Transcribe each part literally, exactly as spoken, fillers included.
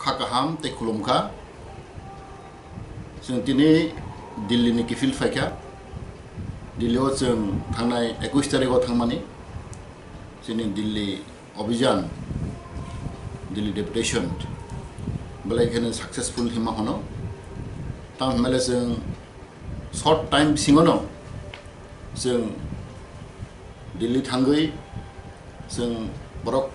Kha kaham tei khulumkha. Chwng tini Delhi ni kiphil phaikha. Delhi o chwng thangnai ekush tarikh o thangmani chini Delhi Abhijan, Delhi Deputation belai kheno successful hinma hono. Tamo hinmale chwng short time bisingono chwng Delhi thangwi chwng borok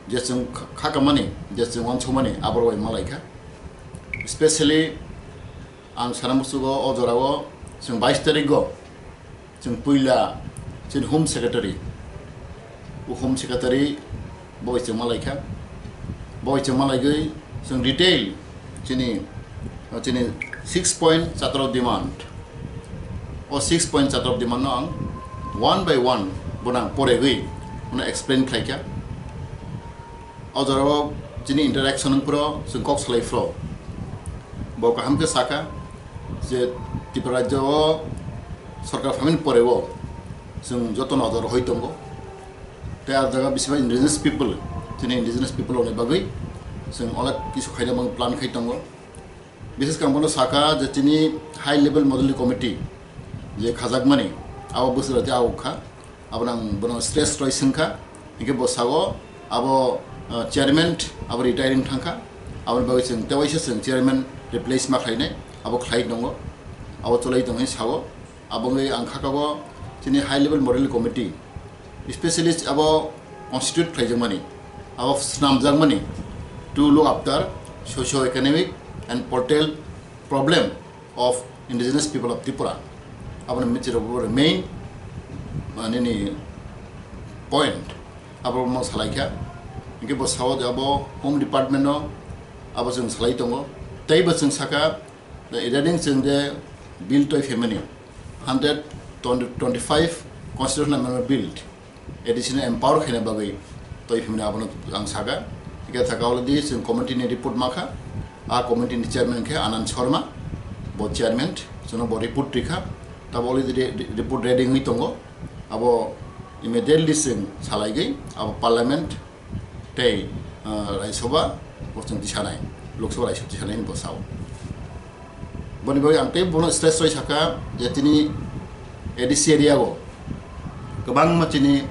je chwng kha-, kha kamani, je chwng wansukmani, aborok bai malaikha. Specially ang sana musugo o jorao chwng bais tarikgo chwng puila chini Home Secretary, o Home Secretary bo bai chwng malaikha. Bo bai chwng malaigwi chwng detail chini, chini six point chatrok demand. O six point chatrok demand no ang one by one bono ang poregwi bono explain khlaikha. O jorao chini interaction wngphuru chwng kok salai phuru bo kaham khe sakha je Tripura rajyo o sorkar phaimani poreo chwng joto nojor rwhoi tongo. Tei ah jaga bisingba indigenous people, chini indigenous people rokni bagwi chwng onek kisu khaina bagwi plan khai tongo. Bishes khe ang bono sakha je chini high level model committee je khajakmani abo bwswk rati awk kha, abono ang bono stress rwi swngkha, hinkhe bo sao abo, ah, chairman abo retiring thangkha, aboni bagwi chwng tewaisa chwng chairman replace ma khlainai, abo khlai tongo, abo cholai tongo hinwi sao. Abo wngwi ang kha kago chini high level model committee, specialist abo constitute khlaijakmani, abo snamjakmani to look after socio-economic and political problem of indigenous people of Tripura. Aboni michirok bo main, ah, nini point abo mo salaikha. Hinkhe bo sao je abo Home Department no abo chwng salai tongo. Tei bo chwng sakha, the regarding chwng je bill toi phaimani, hundred twenty-five constitutional amendment bill, A D C no empower khaina bagwi toi phaimani abono ang sakha. Hingke thaka already chwng committee ni report makha. A committee ni chairman khe Anand Sharma, bo chairman, chwngno bo report rikha. Tabo already re-, re-, report ready wngwi tongo. Abo immediately chwng salaigwi abo parliament tei, ah, Rajya Sabha bo chwng tisanai, Lok Sabha Rajya Sabha tisanai hinwi bo sao. Boni bagwi ang tei bono stress rwi sakha je tini A D C area o kwbangma chini,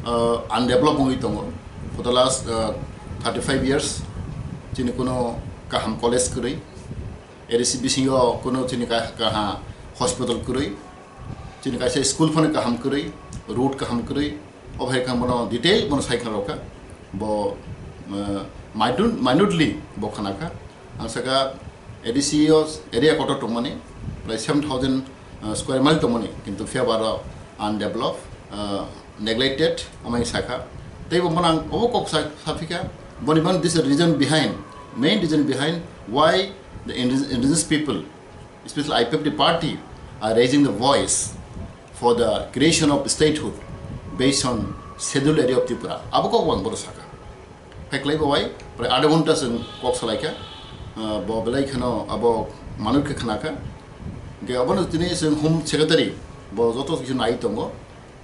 ah, undeveloped wngwi tongo. For the last, ah, thirty-five years chini kuno kaham college kwrwi, A D C bisingo kuno chini ka-, kaha hospital kwrwi, chini kaisa school phano kaham kwrwi, road kaham kwrwi, o hai kha bono detail bono sai khna rokha, bo, eh, minute-, minutely bo khna kha. Ang saka A D C o area kotor tongmani, prai seven thousand, eh, square mile tongmani, kintu phiya baro undeveloped, eh, neglected, omai sakha. Tei bo bono ang obo kok sa-, saphikha, boni man this is reason behind, main reason behind why the indig-, indigenous people, especially I P F T party, are raising the voice for the creation of statehood based on Scheduled Area of Tripura. Abo kok ang bono sakha. Hai klai bo bai, prai adha ghonta chwng kok salaikha. Ah, bo belai kheno abo manwi khe khnakha. Hingke abono tini chwng Home Secretary, bo joto kisa nai tongo.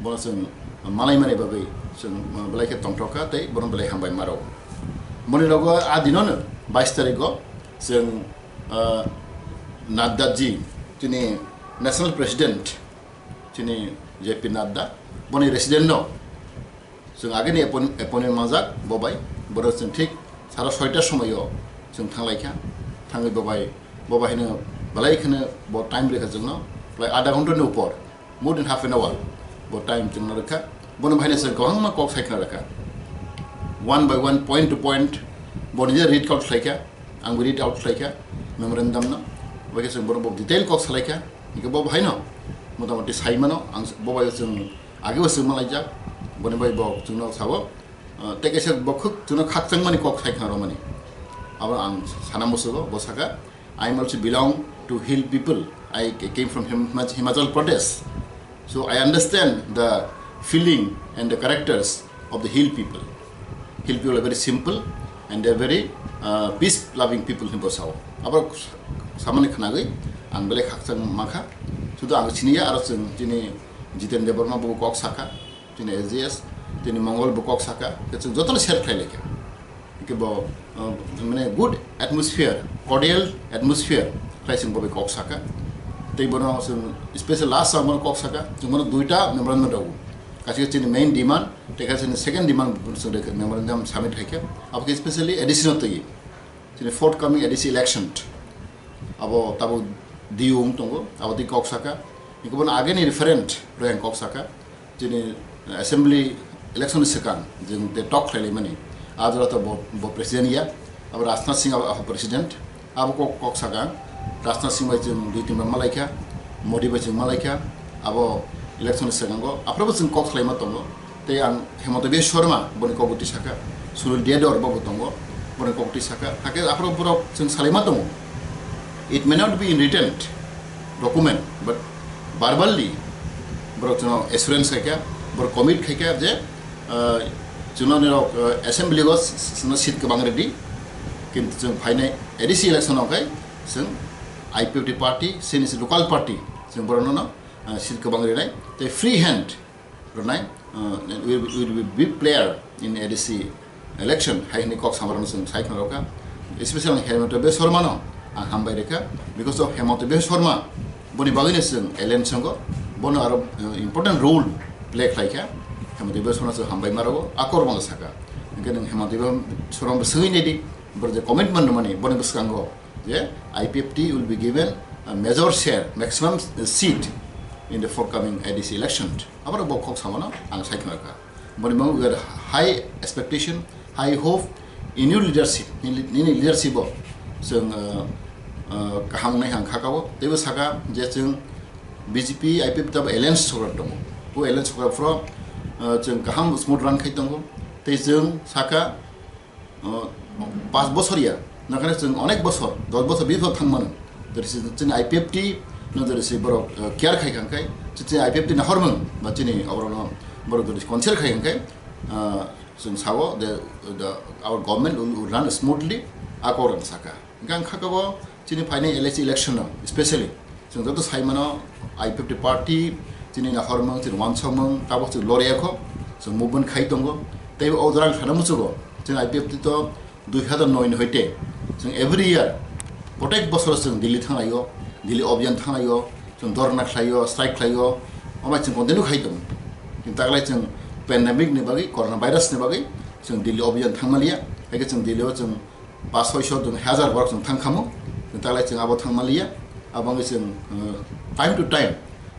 Bono chwng malaimani bagwi chwng, uh, belai khe tongthok kha tei bono belai hambai ma rwo. Boni logo a dinono bais tarikgo chwng, uh, Nadda ji, chini National President, chini J P Nadda, boni resident no chwng ageni appoint-, appointment manjak bo bai, bono chwng thik sara soita somoio chwng thanglaikha, thangwi bo bai, bo bai hino belai kheno bo time rikha chwngno, belai adha ghontani upor. More than half an hour bo time chwngno rwkha. Bono bahaino chwng kwbangma kok sai khna rwkha. One by one, point to point, boni je read out khlaikha, ang read out khlaikha memorandum no. Bai khe chwng bono bo detail kok salaikha. Hingke bo bahaino motamoti sai mano, ang bo bai chwng age bo chwng malaijak. Boni bai bo chwngno sabo, ah, tei kaisa bo khuk chwngno khakchangmani kok sai khna rwmani. Abo ang sana musugo, bo saka, I am also belong to hill people. I came from Him-, Himachal Pradesh. So I understand the feeling and the characters of the hill people. Hill people are very simple and they are very, uh, peace loving people hinwi bo sao. Abo samani khnagwi ang belai khakchang makha. Sudu ang siniya aro chwng chini Jiten Debbarma bo kok sakha, chini S G S, chini Mongol bo kok sakha, chwng jotono share khlai laikha. Kebo, uh, mane good atmosphere, cordial atmosphere khlai chwng bo bai kok saka. Tei bono chwng special last ang bono kok saka, chwng bono duita memorandum rw. Kaisa chini main demand, tei kaisa chini second demand chwng rw memorandum submit hai khe. Abo khe specially A D C no twi. Chini forthcoming A D C election. Abo tabuk diyung tongo, abo twi kok saka. Niko bono ageni referent rw ang kok saka. Chini assembly election ni swkang jwng te talk khlai laimani. A jora to bo, bo president ya. Abo Rajnath Singh abo, abo president. Abo kok, kok saka. Rajnath Singh bai chwng dui tin bar malai kha. Modi bai chwng malai kha. Abo election ni swkango. Aphuru bo chwng kok khlai ma tongo. Tei ang Hemanta Biswa Sarma boni kok bwtwi saka. Sunil Diyador bo bo tongo. Boni kok bwtwi saka. Hakhe aphuru borok chwng salai ma tongo. It may not be in written document, but verbally borok chwngno assurance khai kha, borok commit khai kha je, ah, chwngno nirok, ah, assembly o s-, chwngno seat kwbang rwdi, kintu chwng phainai A D C election o khai chwng I P F T party, chini local party, chwng borokno no, ah, seat kwbang rwnai, tei free hand rwnai, uh, will, will be big player in A D C election, hai hwnwi kok samarokno chwng sai khna rwkha. Especially ang Hemanta Biswa Sarma no ang hambai rwkha, because of Hemanta Biswa Sarma boni bagwino chwng alliance wngo, bono aro, uh, important role play khlai kha. Hemanta Biswa Sarma chwng hambai ma rwo, a kok rwno saka. Hwnkhe nwng Hemanta Biswa Sarma bo swngwi naidi, boro je commitment rwmani boni bwskango je I P F T will be given a major share, maximum seat in the forthcoming A D C election. Aboro bo kok samano ang sai khna kha. Boni mung we have high expectation, high hope in your leadership, nini, nini leadership o chwng, uh, uh, kaham wngnai ang kha kao. Teibo saka je chwng B J P, I P F T abo alliance sorkar tongo. Bo alliance sorkar phro, uh, chwng kaham smooth run khai tongo. Tei chwng saka uh, pas bosor ya, nakhane chwng onek bosor, dos bosor, bis bosor thang mano. Jodi se chini I P F T no jodi se borok, uh, care khai kha khai, chini I P F T nahormung ba chini oborok no borok jodi consider khai kha khai, uh, chwng sao the, the, our government will, will run smoothly, a kok rwno saka. Hwnkhe ang kha kao chini phainai L A C election no specially chwng joto sai mano, I P F T party chini nahormung, chini wansokmung, tabok chwng lorya kho, chwng movement khai tongo. Tei o jora ang sana muchugo, chini I P F T to dui hazar noi ni hoite chwng every year, protek bosor chwng Delhi thanglaio, Delhi obhiyan thanglaio, chwng dhorna khlaio, strike khlaio, omo chwng continue khai tongo. Kintu taklai chwng pandemic ni bagwi, corona virus ni bagwi chwng Delhi obhiyan thangmaliya, haikhe chwng Delhi o chwng pas soiso jwn hajar borok chwng thang khamu, chwng taklai chwng abo thang maliya, abo wngwi chwng, uh, time to time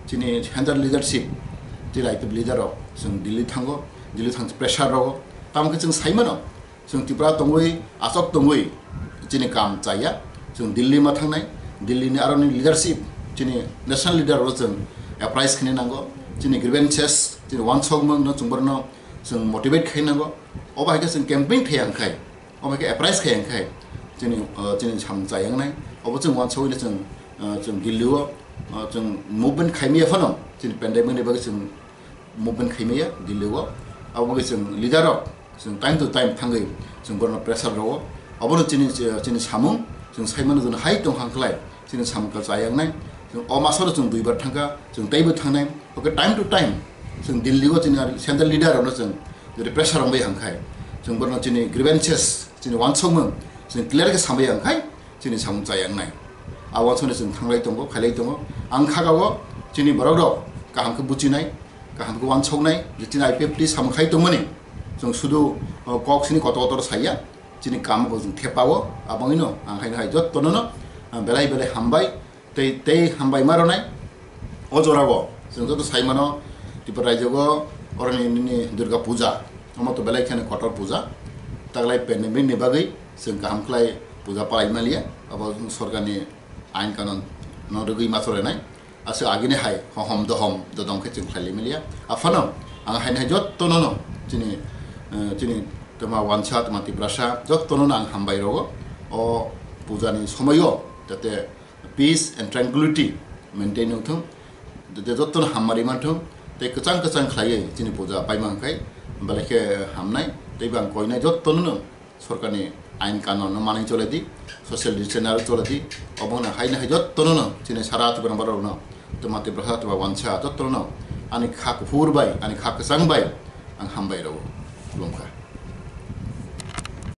chini central leadership, chini I P F T leader rok chwng Delhi thango, Delhi thang pressure rogo, tamo khe chwng sai mano, chwng Tripura tongwi, aswk tongwi chini kam chaya, chwng Delhi ma thangnai, Delhi ni aroni leadership, chini national leader rok chwng apprise khini nango, chini grievances, chini wansokmung no chwng borno chwng motivate khai nango, obo hai khe chwng campaign thai ang khai. Omo khe apprise khai ang khai chini, uh, chini samung chayang nai. Obo chwng wansugwi chwng, uh, chwng Delhi o, uh, chwng movement khai maya phano chini pandemic ni bagwi chwng movement khai maya Delhi o. Abo bagwi chwng leader rok chwng time to time thangwi chwng borno pressure rwo. Obono chini, chini samung chwng sai mano, chwng hai tong kha khlai. Chini samung kal chayang nai. Chwng o maso chwng duibar thangkha, chwng teibo thangnai. Oke, time to time chwng Delhi o chini central leader rokno chwng jodi pressure rwngbai hangkhai, chwng borno chini grievances, chini wansukmung chwng clear khe sambai hangkhai, chini samung chayang nai. A wansukni chwng thanglai tongo, khailai tongo. Ang kha kao chini borok rok kaham khe buchinai, kaham khe wansuknai, je chini I P F T samung khai tongmani. Chwng sudu, o, kok sini kotor kotor saya. Chini kam bo chwng thepao, abangino ang hai hai jottono no, ah, belai belai hambai, tei, tei hambai ma rwnai. O jorao chwng joto sai mano, Tripura rajyo o oroni nini Durga Puja, omo to belai kheno kotor puja, taklai pandemic ni bagwi chwng kaham khlai puja palai maliya, abo sorkarni ain kanon no rwgwi ma chole nai. Aswk agini hai hohom dohom dodong khe chwng khlai limiliya. Aphano ang haino hai jottono no chini, eh, chini twma wansa, twma Tiprasa jottono no ang hambai rogo. O puja ni somoio jate peace and tranquility maintain wngthung, jate jottono hammari manthung, tei kwchang kwchang khlaiwi chini puja paimang khai belai khe hamnai. Tei bo ang koinai jottono no sorkarni ain kanunno manwi chole di, social distance aro chole di, obo wngkha haino hai jottono no chini sara Tripura borok no, twma Tiprasa, twma wansa jottono no ani kha kuphur bai, ani kha kwchang bai ang hambai rwo, khulumkha.